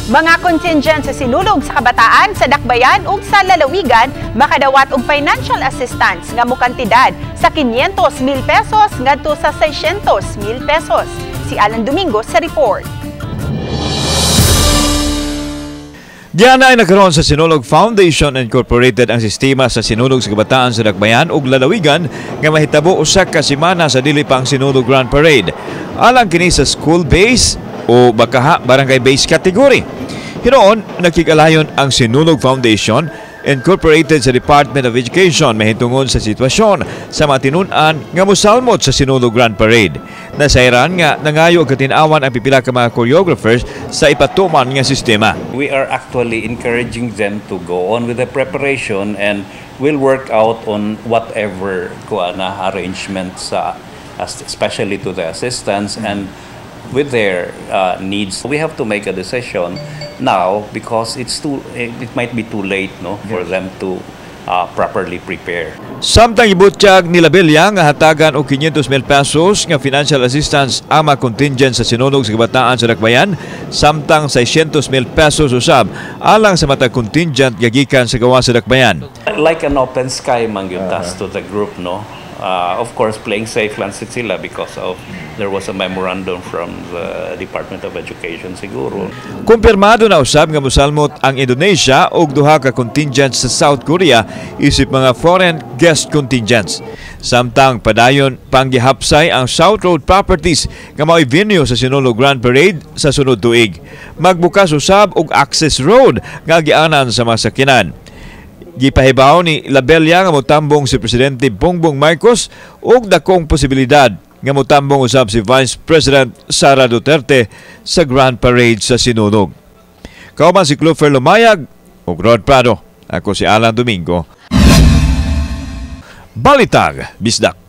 Mga contingent sa Sinulog sa Kabataan sa Dakbayan ug sa lalawigan makadawat og financial assistance nga mokantidad sa 500 mil pesos ngadto sa 600 mil pesos. Si Alan Domingo sa report. Diyan ay nagkaroon sa Sinulog Foundation Incorporated ang sistema sa Sinulog sa Kabataan sa Dakbayan ug lalawigan nga mahitabo usa ka semana sa dili pa ang Sinulog Grand Parade. Alang kini sa school base o bakaha barangay base category. Hinuon, nakikalayon ang Sinulog Foundation Incorporated sa Department of Education mahitungod sa sitwasyon sa mga tinun-an nga mosalmot sa Sinulog Grand Parade. Nasayran nga nangayo og katin-awan ang pipila ka mga choreographers sa ipatuman nga sistema. We are actually encouraging them to go on with the preparation and we'll work out on whatever kuana arrangements, especially to the assistants and with their needs. We have to make a decision now because it might be too late, no, for them to properly prepare. Samtang ibutyag ni Labella nga hatagan og 500 mil pesos nga financial assistance ang mga contingent sa Sinulog sa Kabataan sa Dakbayan, samtang 600 mil pesos usab alang sa matag contingent nga gikan sa gawas sa Dakbayan. Like an open sky man gyud tas to the group, no. Of course, playing safe lang sila because of there was a memorandum from the Department of Education siguro. Kumpirmado na usab nga mosalmot ang Indonesia og duha ka contingent sa South Korea isip mga foreign guest contingents. Samtang padayon panggihapsay ang South Road Properties nga mao'y venue sa Sinulog Grand Parade sa sunod tuig. Magbukas usab og access road nga agianan sa mga sakyanan. Gipahibaw ni Labella nga motambong si Presidente Bongbong Marcos og dakong posibilidad nga motambong usab si Vice President Sara Duterte sa Grand Parade sa Sinulog. Kauban si Clofer Lumayag ug Rod Prado. Ako si Alan Domingo. Balitag Bisdak.